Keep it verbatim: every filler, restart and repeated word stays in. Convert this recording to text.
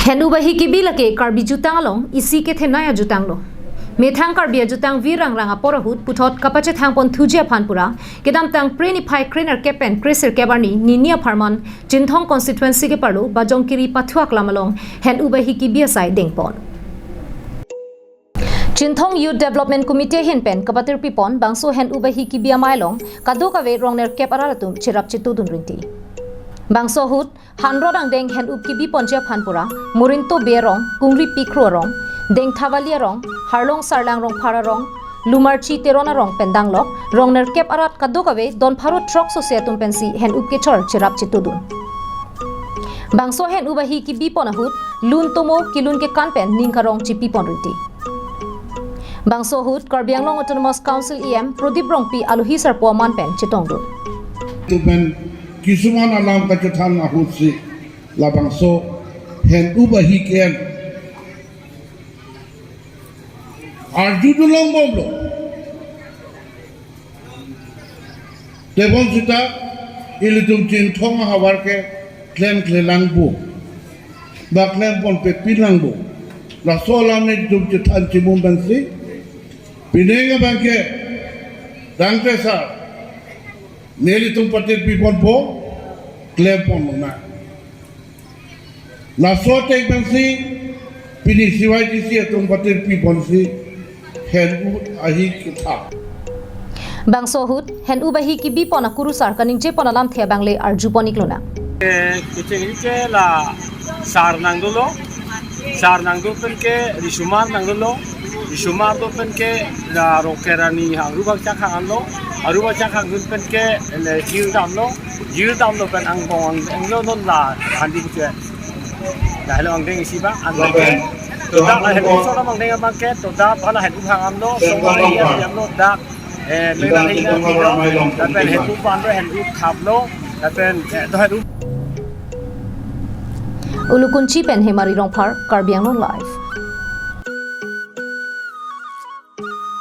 Hen-up ahi kebi lake Karbi jutang along isi kethenei ajutang lo. Methang Karbi ajutang vir rangrang apor ahut puthot kapachethang pon thuji aphan pura kedamtang Phre niphai krenerkep pen kresirkep arni nini apharman Chinthong constituency keparlo Bajongkiri pathu aklam along hen-up ahi kebi asai dengpon. Chinthong Youth Development Committee ahin pen kapatirpi pon bangso hen-up ahi kebi amei along kadokave rongnerkep arat atum cherap chetudun rinti. Bangso ahut hanrot angdeng hen-up kebi ponji aphan pura Morinto Bey arong, Kungripi Kro arong, Dengthavali arong, Harlong Sarlang Rongphar arong, Lumarchi Teron arong pen danglok rongnerkep arat kadokave don pharo throksose atum pensi hen-up kechor cherap chetudun. Bangso hen-up ahi kebi pon ahut lun tomo kelun kekan pen ning karong chipi pon rinti. Bangso ahut Karbi Anglong Autonomous Council E M Prodip Rongpi alohi sarpo aman pen chetongdun. Tupen kisuman alam kachethan ahutsi labangso hen-up ahi ke-en arjudun longbomlo. Tebonsita ilitum Chinthong ahavar ke klemklelang bo, ba klem pon pepinlang bo. Laso alam nelitum chethan chimum pensi pining abangke tangte sar nelitum patirpi ponpo, klem pon nang. Laso ateng pensi pini C Y D C atum patirpi ponsi hen-up ahi kethap. Bangso ahut hen-up ahi kebi pon akurusar kaningje pon alamthe abang le arju pon iklona. Eh, kecheng ke la sar nangdolo, sar nangdo penke risomar nangdolo, risomar do penke la rokerani hang rubak chak hang anlo, arubak chak hang dun penke le jir damlo, jir damlo pen angbong ang, anglo non la handi kuche. Dah lo angdeng isi ba, angbong ke. Todak la hen-up sora angdeng abangke, todak pala hen-up hang anlo, sora iya anlo dak. Eh, mera hina lo, lapen hen-up anlo, hen-up thaplo, lapen, eh, to hen-up. Ulukunchi pen Hemari Rongphar, Karbi Anglong Live.